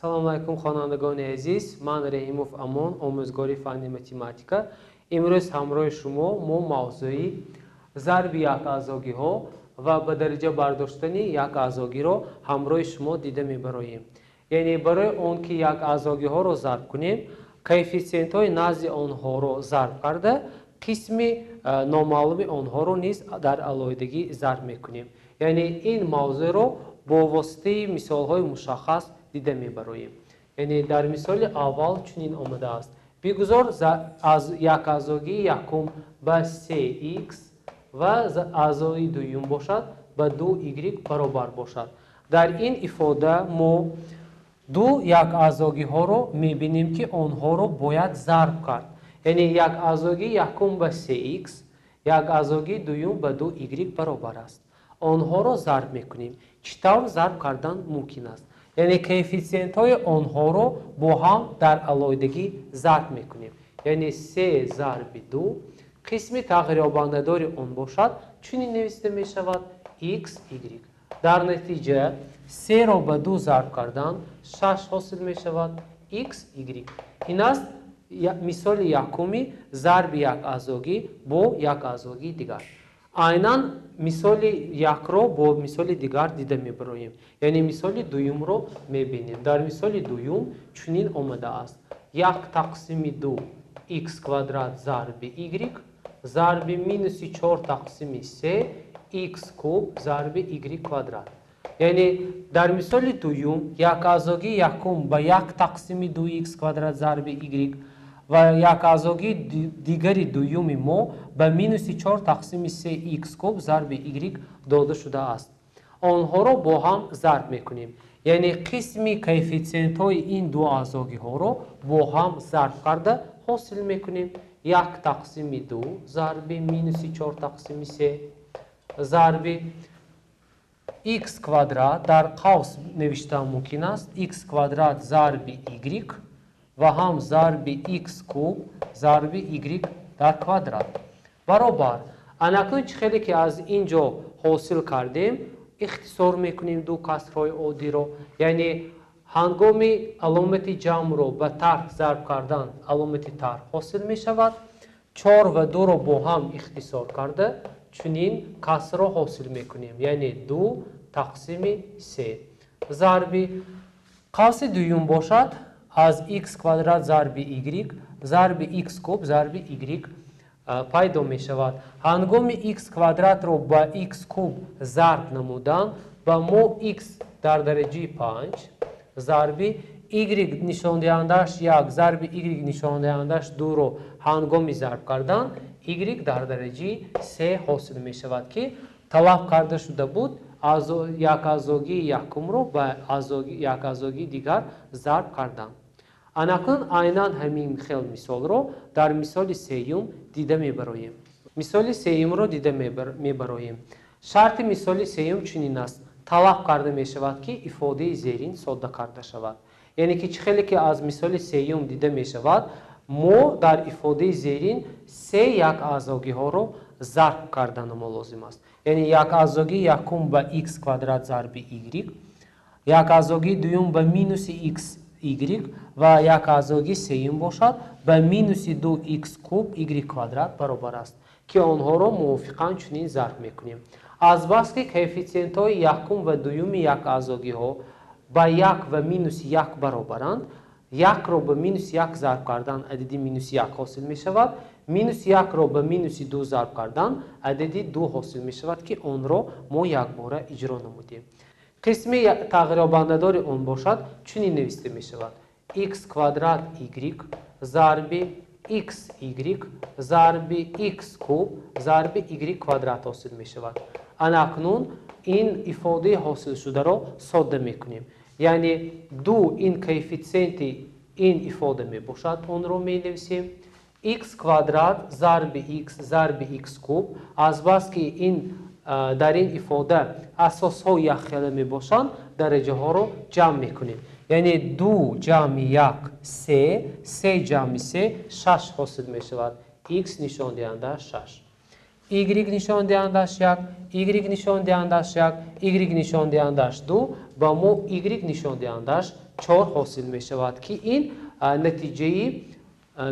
Салому алайкум, хонандагони азиз. Ман Раҳимов Амон, омӯзгори фанни математика. Имрӯз ҳамроҳи шумо мо мавзӯи зарби якаъзогиҳо ва ба дараҷа бардоштани якаъзогиро ҳамроҳи шумо дида мебароем. Яъне барои он ки якаъзогиҳоро зарб кунем, коэффисиентҳои назди онҳоро зарб карда, қисми номаълуми онҳоро низ дар алоҳидагӣ зарб мекунем. Яъне ин мавзӯъро бо воситаи мисолҳои мушаххас дида мебароем. Яъне дар мисоли аввал чунин омадааст: бигузор аз якаъзогии якум ба се х ва аъзои дуюм бошад ба ду y баробар бошад. Дар ин ифода мо ду якаъзогиҳоро мебинем, ки онҳоро бояд зарб кард. Яъне якаъзогии якум ба се х, якаъзогии дуюм ба ду y баробар аст. Онҳоро зарб мекунем. Чӣ тавр зарб кардан мумкин аст? Яъне коэффисиентҳои онҳоро бо ҳам дар алоҳидагӣ зарб мекунем. Яъне се зарби ду, қисми тағйирёбандадори он бошад, чунин нависта мешавад: x, y. Дар натиҷа серо ба ду зарб кардан шаш ҳосил мешавад, x, y. Ин аст мисоли якуми зарби якаъзогӣ бо якаъзогии дигар. Айнан мисоли якро бо мисоли дигар дида мебароем. Яъне мисоли дуюмро мебинем. Дар мисоли дуюм чунин омадааст: як тақсими ду х квадрат зарби y зарби минуси чор тақсими се х куб зарби y квадрат. Яъне дар мисоли дуюм якаъзогии якум ба як тақсими ду х квадрат зарби y ва якаъзогии дигари дуюми мо ба минуси чор тақсими се х куб зарби y дода шудааст. Онҳоро бо ҳам зарб мекунем. Яъне қисми коэффисиентҳои ин ду аъзогиҳоро бо ҳам зарб карда ҳосил мекунем: як тақсими ду зарби минуси чор тақсими се зарби х квадрат, дар қавс навишта мумкин аст, х квадрат зарби y ва ҳам зарби х куб зарби y дар квадрат баробар. Анакнун чӣ хеле ки аз ин ҷо ҳосил кардем, ихтисор мекунем ду касрҳои оддиро. Яъне ҳангоми аломати ҷамъро ба тарҳ зарб кардан аломати тарҳ ҳосил мешавад. Чор ва дуро бо ҳам ихтисор карда чунин касрро ҳосил мекунем, яъне ду тақсими се зарби қавси дуюм бошад аз х квадрат зарби y зарби х куб зарби y пайдо мешавад. Ҳангоми х квадратро ба х куб зарб намудан ба мо х дар дараҷаи панҷ зарби y нишондиҳандааш як зарби y нишондиҳандааш дуро ҳангоми зарб кардан y дар дараҷаи се ҳосил мешавад, ки талаб карда шуда буд якаъзогии якумро ба якаъзогии дигар зарб кардан. Анакнун айнан ҳамин хел мисолро дар мисоли сеюм дида мебароем. Мисоли сеюмро дида мебароем. Шарти мисоли сеюм чунин аст: талаб карда мешавад, ки ифодаи зерин содда карда шавад. Яъне ки чӣ хеле ки аз мисоли сеюм дида мешавад, мо дар ифодаи зерин се якаъзогиҳоро зарб карданамо лозим аст. Яъне якаъзогии якум ба х квадрат зарби y, якаъзогии дуюм ба минуси х y ва якаъзогии сеюм бошад ба минуси ду х куб y квадрат баробар аст, ки онҳоро мувофиқан чунин зарб мекунем. Азбаски коэффисиентҳои якум ва дуюми якаъзогиҳо ба як ва минуси як баробаранд, якро ба минуси як зарб кардан адади минуси як ҳосил мешавад, минуси якро ба минуси ду зарб кардан адади ду ҳосил мешавад, ки онро мо якбора иҷро намудем. Қисми тағйирёбандадори он бошад чунин нависта мешавад: х квадрат y зарби х y зарби х куб зарби y квадрат ҳосил мешавад. Анакнун ин ифодаи ҳосилшударо содда мекунем. Яъне ду ин коэффисиенти ин ифода мебошад, онро менависем. Х квадрат зарби х зарби х куб, азбаски дар ин ифода асосҳо якхела мебошанд, дараҷаҳоро ҷамъ мекунем. Яъне ду ҷамъи як се, се ҷамъи се шаш ҳосил мешавад. Х нишондиҳандааш шаш, y нишондиҳандааш як, y нишондиҳандааш як, y нишондиҳандааш ду, ба мо y нишондиҳандааш 4 ҳосил мешавад, ки ин натиҷаи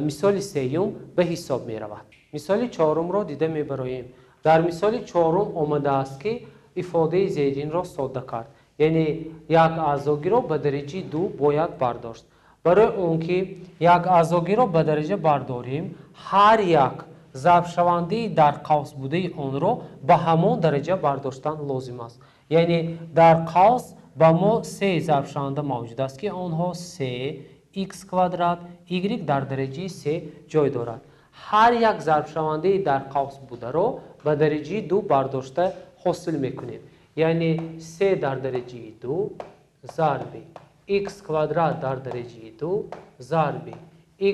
мисоли сеюм ба ҳисоб меравад. Мисоли чорумро дида мебароем. Дар мисоли чорум омадааст, ки ифодаи зеринро содда кард, яъне як аъзогиро ба дараҷаи 2 бояд бардошт. Барои он ки як аъзогиро ба дараҷа бардорем, ҳар як зарбшавандаи дар қавс будаи онро ба ҳамон дараҷа бардоштан лозим аст. Яъне дар қавс ба мо се зарбшаванда мавҷуд аст, ки онҳо се х квадрат y дар дараҷаи се ҷой дорад. Ҳар як зарбшавандаи дар қавс бударо ба дараҷаи 2 бардошта ҳосил мекунем. Яъне се дар дараҷаи 2 зарби х квадрат дар дараҷаи 2 зарби y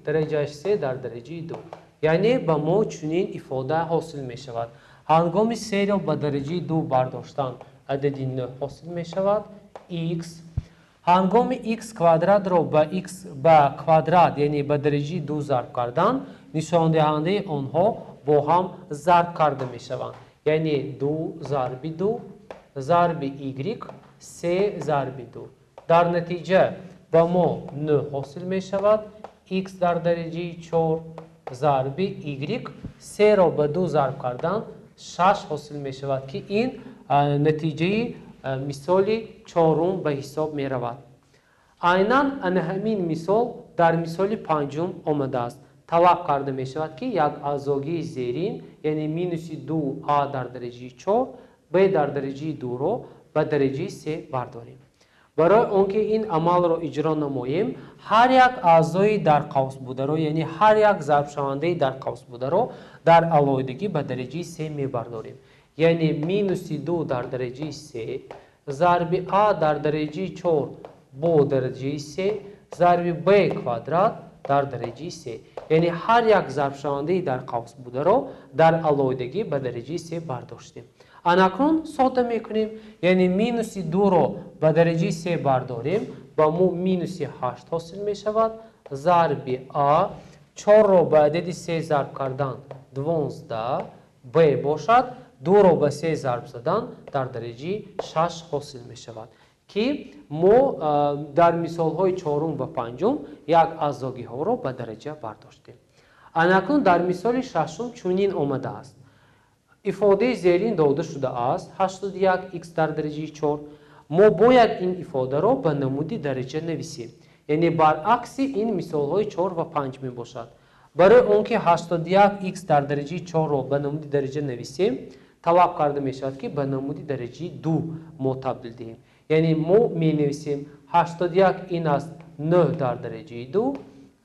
дараҷааш се дар дараҷаи 2. Яъне ба мо чунин ифода ҳосил мешавад. Ҳангоми серо ба дараҷаи 2 бардоштан адади 9 ҳосил мешавад х. Ҳангоми х квадратро ба х ба квадрат, яъне ба дараҷаи 2 зарб кардан, нишондиҳандаи онҳо бо ҳам зарб карда мешаванд. Яъне 2 зарби 2 зарби y се зарби 2. Дар натиҷа ба мо 9 ҳосил мешавад х дар дараҷаи 4 зарби y серо ба 2 зарб кардан 6 ҳосил мешавад, ки ин натиҷаи мисоли чорум ба ҳисоб меравад. Айнан ана ҳамин мисол дар мисоли панҷум омадааст. Талаб карда мешавад, ки як аъзогии зерин, яъне минуси 2а дар дараҷаи 4 б дар дараҷаи 2-ро ба дараҷаи 3 бардорем. Барои он ки ин амалро иҷро намоем, ҳар як аъзои дар қавс бударо, яъне ҳар як зарбшавандаи дар қавс бударо дар алоҳидагӣ ба дараҷаи 3 мебардорем. Яъне минуси 2 дар дараҷаи 3 зарби а дар дараҷаи 4 бо дараҷаи 3 зарби б квадрат дар дараҷаи 3. Яъне ҳар як зарбшавандаи дар қавс бударо дар алоҳидагӣ ба дараҷаи 3 бардоштем. Анакнун содда мекунем, яъне минуси 2-ро ба дараҷаи 3 бардорем, ба мо минуси 8 ҳосил мешавад, зарби а 4-ро ба адади 3 зарб кардан 12, б бошад 2-ро ба 3 зарб задан дар дараҷаи 6 ҳосил мешавад, ки мо дар мисолҳои чорум ва панҷум як аъзогиҳоро ба дараҷа бардоштем. Анакнун дар мисоли шашум чунин омадааст. Ифодаи зерин дода шудааст 81 х дар дараҷаи 4. Мо бояд ин ифодаро ба намуди дараҷа нависем. Яъне баръакси ин мисолҳои 4 ва 5 мебошад. Барои он ки 81 х дар дараҷаи 4-ро ба намуди дараҷа нависем, талаб карда мешавад, ки ба намуди дараҷаи 2 мо табдил диҳем. Яъне мо менависем 81 ин аст 9 дар дараҷаи 2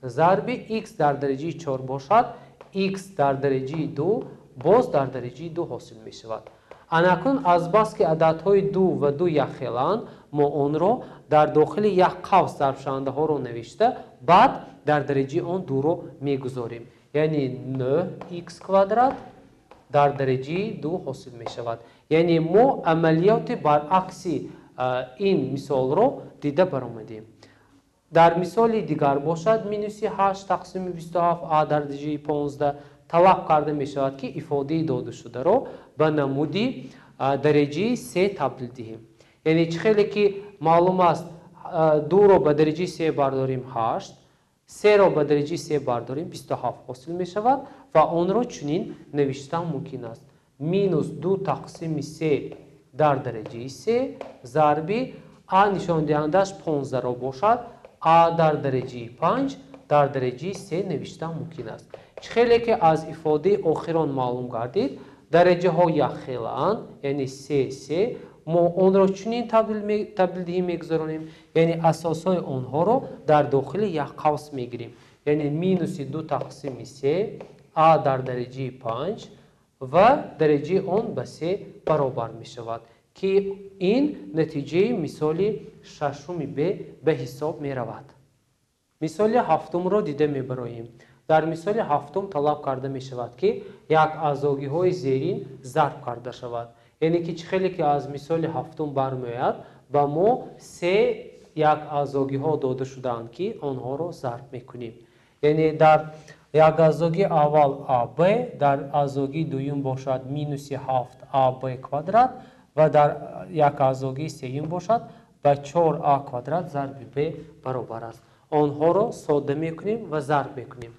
зарби х дар дараҷаи 4 бошад, х дар дараҷаи 2 боз дар дараҷаи 2 ҳосил мешавад. Анакнун азбаски ададҳои 2 ва 2 якхелаанд, мо онро дар дохили як қавс зарбшавандаҳоро навишта, баъд дар дараҷаи он 2-ро мегузорем. Яъне 9 х квадрат дар дараҷаи 2 ҳосил мешавад. Яъне мо амалиёти баръакси ин мисолро дида баромадем. Дар мисоли дигар бошад минуси 8 тақсими 27 а дар дараҷаи 15 талаб карда мешавад, ки ифодаи додашударо ба намуди дараҷаи 3 табдил диҳем. Яъне чӣ хеле ки маълум аст, 2-ро ба дараҷаи 3 бардорем 8, 3-ро ба дараҷаи 3 бардорем 27 ҳосил мешавад ва онро чунин навиштан мумкин аст. Минус 2 тақсими 3 дар дараҷаи 3 зарби а нишондиҳандааш 15-ро бошад, а дар дараҷаи 5 дар дараҷаи 3 навиштан мумкин аст. Чӣ хеле ки аз ифодаи охирон маълум гардид, дараҷаҳо якхелаанд, яъне 3 3, мо онро чунин табдилдиҳӣ мегузаронем, яъне асосҳои онҳоро дар дохили як қавс мегирем. Яъне минуси 2 тақсими 3 а дар дараҷаи 5 ва дараҷаи он ба 3 баробар мешавад, ки ин натиҷаи мисоли шашуми б ба ҳисоб меравад. Мисоли ҳафтумро дида мебароем. Дар мисоли ҳафтум талаб карда мешавад, ки як аъзогиҳои зерин зарб карда шавад. Яъне ки чӣ хеле ки аз мисоли ҳафтум бармеояд, ба мо се як аъзогиҳо дода шудаанд, ки онҳоро зарб мекунем. Яъне дар як аъзогии аввал аб, дар аъзогии дуюм бошад минуси 7 аб квадрат ва дар як аъзогии сеюм бошад ба 4а квадрат зарби b баробар аст. Онҳоро содда мекунем ва зарб мекунем.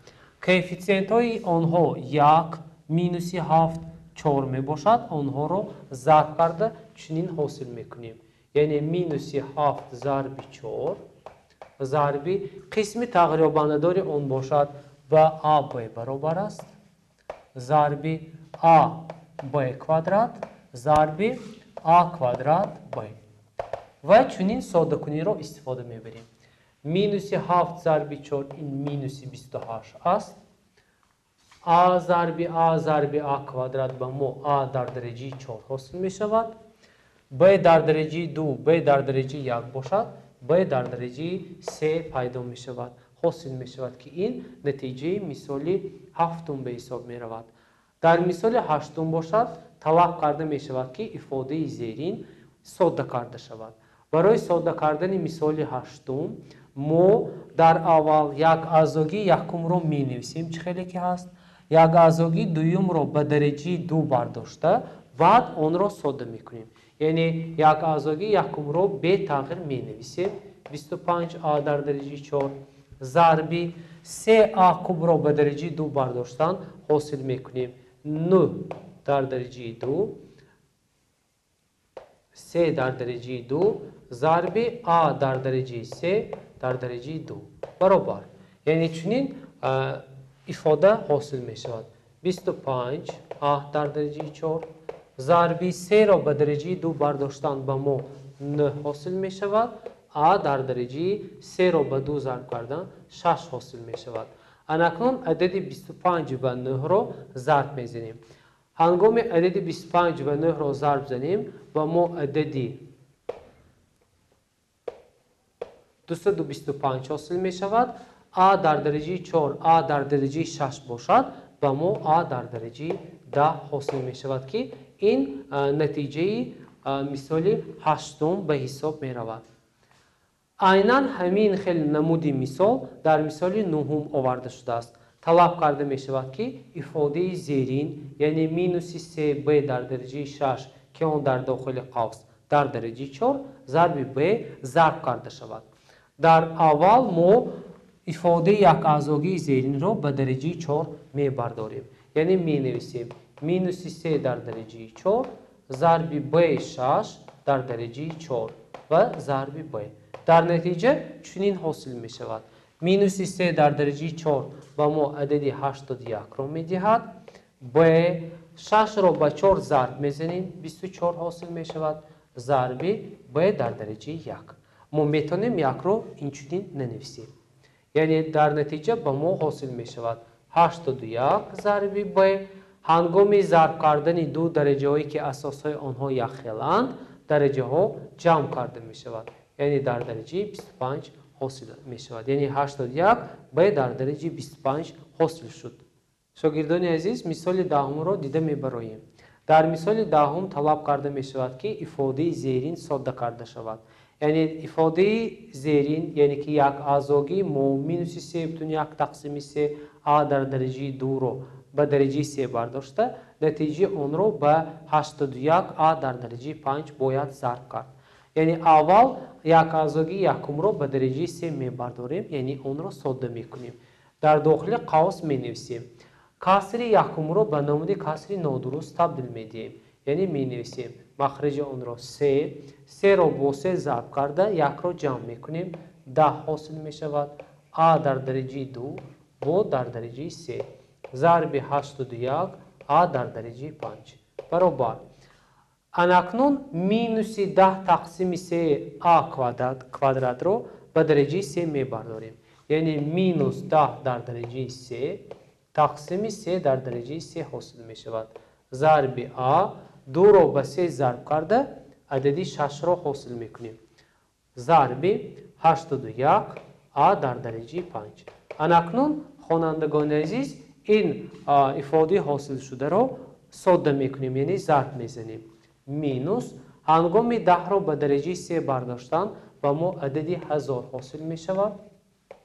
Коэффитсиентҳои онҳо 1, минуси 7, 4 мебошад. Онҳоро зарб карда чунин ҳосил мекунем. Яъне минуси 7 зарби 4 зарби қисми тағйирёбандадори он бошад ба АБ баробар аст, зарби АБ квадрат зарби А квадрат Б. Ва чунин соддакуниро истифода мебарем. Минуси 7 зарби 4 ин минуси 28 аст. А зарби А зарби А квадрат ба мо А дар дараҷаи 4 ҳосил мешавад. Б дар дараҷаи 2, Б дар дараҷаи 1 бошад, Б дар дараҷаи 3 пайдо мешавад. Ҳосил мешавад ки ин натиҷаи мисоли ҳафтум ба ҳисоб меравад. Дар мисоли ҳаштум бошад, талаб карда мешавад ки ифодаи зерин содда карда шавад. Барои содда кардани мисоли ҳаштум мо дар аввал як аъзогии якумро менависем, чӣ хеле ки ҳаст, як аъзогии дуюмро ба дараҷаи 2 бардошта, баъд онро содда мекунем. Яъне як аъзогии якумро бетағйир менависем, 25а дар дараҷаи 4 зарби 3а кубро ба дараҷаи 2 бардоштан ҳосил мекунем, 9 дар дараҷаи 2, 3 дар дараҷаи 2 зарби а дар дараҷаи 3 дар дараҷаи 2 баробар. Яъне чунин ифода ҳосил мешавад. 25 а дар дараҷаи 4 зарби 3-ро ба дараҷаи 2 бардоштан ба мо 9 ҳосил мешавад. А дар дараҷаи 3-ро ба 2 зарб кардан 6 ҳосил мешавад. Анакнун адади 25 ва 9-ро зарб мезанем. Ҳангоми адади 25 ва 9-ро зарб занем ба мо адади 225 ҳосил мешавад. А дар дараҷаи 4, А дар дараҷаи 6 бошад, ба мо А дар дараҷаи 10 ҳосил мешавад, ки ин натиҷаи мисоли ҳаштум ба ҳисоб меравад. Айнан ҳамин хел намуди мисол дар мисоли нуҳум оварда шудааст. Талаб карда мешавад, ки ифодаи зерин, яъне минуси 3b дар дараҷаи 6, ки он дар дохили қавс дар дараҷаи 4 зарби b зарб карда шавад. Дар аввал мо ифодаи якаъзогии зеринро ба дараҷаи 4 мебардорем. Яъне менависем минуси 3 дар дараҷаи 4 зарби b 6 дар дараҷаи 4 ва зарби b. Дар натиҷа чунин ҳосил мешавад. Минуси 3 дар дараҷаи 4 ба мо адади 81-ро медиҳад. B 6-ро ба 4 зарб мезанем, 24 ҳосил мешавад. Зарби b дар дараҷаи 1. Мо метавонем 1-ро инчунин нанависем. Яъне дар натиҷа ба мо ҳосил мешавад 81 зарби b. Ҳангоми зарб кардани ду дараҷаҳое ки асосҳои онҳо якхеланд, дараҷаҳо ҷамъ карда мешавад. Яъне дар дараҷаи 25 ҳосил мешавад. Яъне 81 b дар дараҷаи 25 ҳосил шуд. Шогирдони азиз, мисоли даҳумро дида мебароем. Дар мисоли даҳум талаб карда мешавад, ки ифодаи зерин содда карда шавад. Яъне ифодаи зерин, яъне ки як аъзогии мо минуси 3,1 тақсими 3 а дар дараҷаи 2-ро ба дараҷаи 3 бардошта, натиҷаи онро ба 81 а дар дараҷаи 5 бояд зарб кард. Яъне аввал як аъзогии якумро ба дараҷаи 3 мебардорем, яъне онро содда мекунем. Дар дохили қавс менависем. Касри якумро ба намуди касри нодуруст табдил медиҳем. Яъне менависем махраҷи онро 3, 3-ро бо 3 зарб карда 1-ро ҷамъ мекунем, 10 ҳосил мешавад. А дар дараҷаи 2 бо дар дараҷаи 3 зарби 81 а дар дараҷаи 5 баробар. Анакнун минуси 10 тақсими 3 а квадратро ба дараҷаи 3 мебардорем. Яъне минус 10 дар дараҷаи 3 тақсими 3 дар дараҷаи 3 ҳосил мешавад. Зарби а 2-ро ба 3 зарб карда адади 6-ро ҳосил мекунем. Зарби 81 а дар дараҷаи 5. Анакнун хонандагони азиз, ин ифодаи ҳосилшударо содда мекунем, яъне зарб мезанем. Минус ҳангоми 10-ро ба дараҷаи 3 бардоштан ба мо адади 1000 ҳосил мешавад.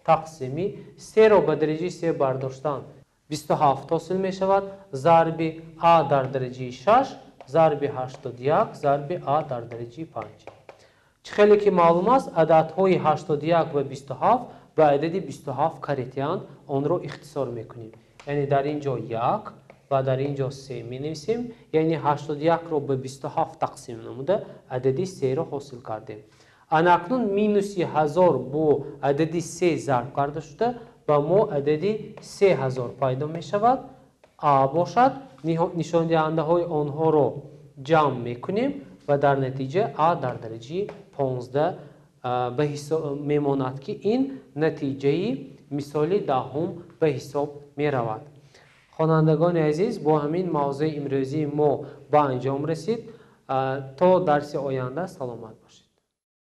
Тақсими 3-ро ба дараҷаи 3 бардоштан 27 ҳосил мешавад. Зарби а дар дараҷаи 6 зарби 81 зарби а дар дараҷаи 5. Чӣ хеле ки маълум аст, ададҳои 81 ва 27 ба адади 27 каретианд, онро ихтисор мекунем. Яъне дар ин ҷо 1 ва дар ин ҷо 3 менависем. Яъне 81-ро ба 27 тақсим намуда адади 3-ро ҳосил кардем. Ана акнун минуси 1000 бо адади 3 зарб карда шуда ба мо адади 3000 пайдо мешавад. А бошад, нишондиҳандаҳои онҳоро ҷамъ мекунем ва дар натиҷа А дар дараҷаи 15 ба ҳисоб мемонад, ки ин натиҷаи мисоли даҳум ба ҳисоб меравад. Хонандагони азиз, бо ҳамин мавзӯи имрӯзии мо ба анҷом расид. То дарси оянда саломат бошед.